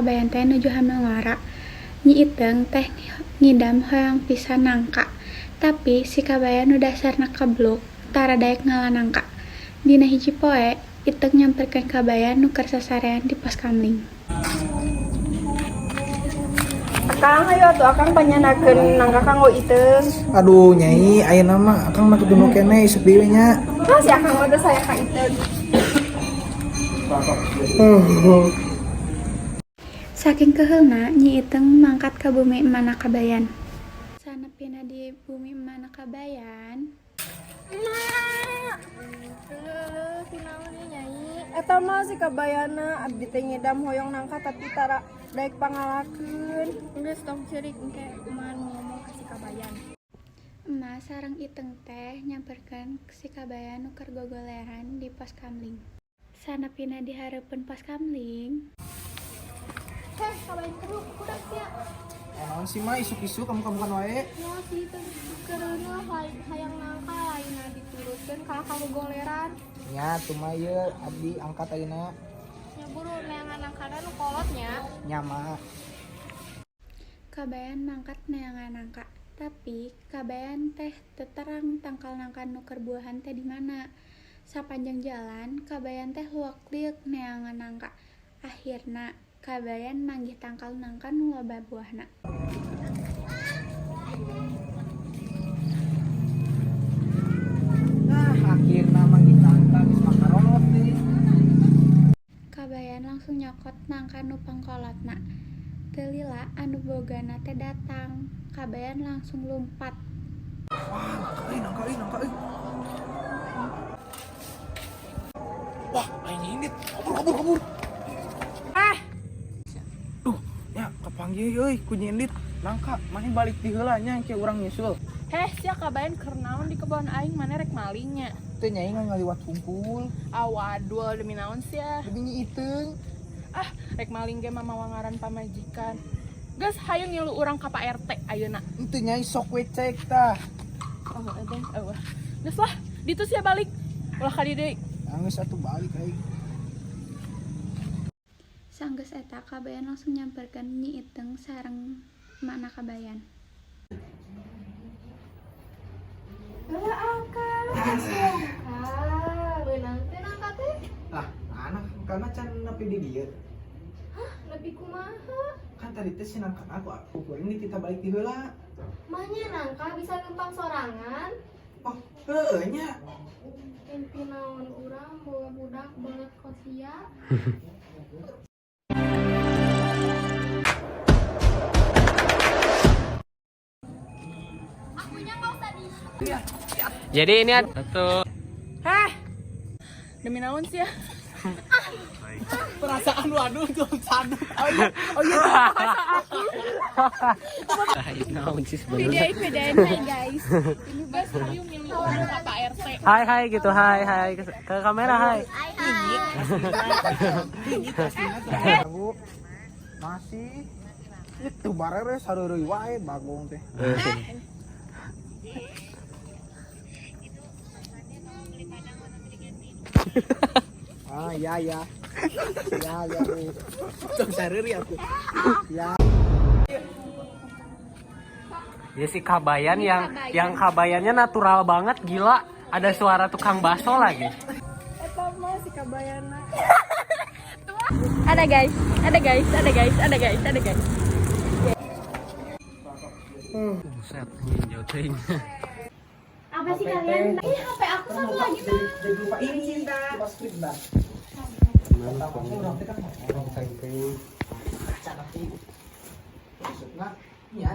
Kabayan teh nuju hamil ngora. Nyi Iteung teh ngidam hoyong pisan nangka. Tapi si Kabayan nu dasarna kebluk tara daek ngala nangka. Dina hiji poe, Iteung nyamperkeun Kabayan nu keur sasarean di pos kamling. Akang, hayu atuh akang panyandakeun nangka kanggo Iteung. Aduh Nyai, ayeuna mah akang mah kudu keneh isuk deui nya. Ah, si akang mah teu sayang ka Iteung. Saking keuheulna, Nyi Iteung mangkat ka bumi emana Kabayan. Sanepina di bumi emana Kabayan, Leuh, kunaon ieu Nyai? Eta mah si Kabayana, abdi teh ngidam hoyong nangka tapi tara daek pangalakeun. Geus tong ceurik, engke emak nu ngomong ka si Kabayan. Emak sareng Iteung teh nyamperkeun si Kabayan nu keur gogoleran di pos kamling. Sanepina di hareupeun pos kamling, Heh, Kabayan keruk, kudak sia. Naon sih mah isuk-isuk kamu-kamukan wae. Ya si Iteung keur reuneuh hayang nangka lainna diturutkeun kalah ka gogoleran. Nya atuh mah ieu abdi angkat ayeuna. Nya buru neangan nangkana nu kolot nya. Nya mah. Kabayan mangkat neangan nangka. Tapi Kabayan teh teu terang tangkal nangka nu keur buahan teh di mana. Sapanjang jalan Kabayan teh luak-lieuk neangan nangka. Akhirna Kabayan manggih tangkal nangka nu loba buahna. Nah, akhirna manggih tangkal geus makarolot deui. Kabayan langsung nyokot nangka nu pangkolotna. Teu lila anu bogana teh datang. Kabayan langsung lumpat. Wah, nangka euy, nangka euy, nangka euy. Wah, aing nyindit. Kabur, kabur, kabur. Ah, Duh, nya kapanggih euy ku nyindit. Nangka, maneh balik di heula nya engke urang nyusul. Heh, sia Kabayan keur naon di kebon aing, maneh rek malingnya? Teu Nyai ngaliwat hungkul. Ah, waduh, demi naon sia? Demi Nyi Iteung. Ah, rek maling ge mah mawa ngaran pamajikan. Geus hayu ngilu urang ka Pak RT ayeuna. Henteu Nyai, sok we cek tah. Oh, eueuh, eueuh. Geus lah, ditu sia balik. Ulah ka dieu deui. Geus atuh balik aing. Sanggeus eta Kabayan langsung nyamperkeun Nyi Iteung sareng emakna Kabayan. Heuh akang, ah, beunang teh nangka teh. Lah, anak karena can nepi di dieu. Hah, nepi kumaha? Kan tadi teh si nangka aku kuring di kita balik di heula. Mahnya nangka bisa numpang sorangan. Oh, heueuh nya. Mimpi naon urang boga budak belet kosia. Jadi ini ada satu. Heh. Demi naon sia? Perasaan waduh tuh sadu. Oh iya, oh iya. Naon sih sebenarnya. Bedain, hai guys. Geus hayu ngilu urang ka Pak RT. Hai hai gitu, hai hai ke kamera hai. Bu. Masih itu barere sareureuy wae bagong teh. Ah, ya ya. Ya ya Bu. Tong sareureuy aku. Ya. Ya si Kabayan yang Kabayannya natural banget gila. Ada suara tukang bakso lagi. Eta mah si Kabayana. Ada guys, ada guys, ada guys, ada guys, ada guys. Buset, jauh teuing. Apa sih kalian? Ini HP aku satu lagi mah. Jadi lupa ini cinta. Lupa skrip dah. Maksudnya, ya.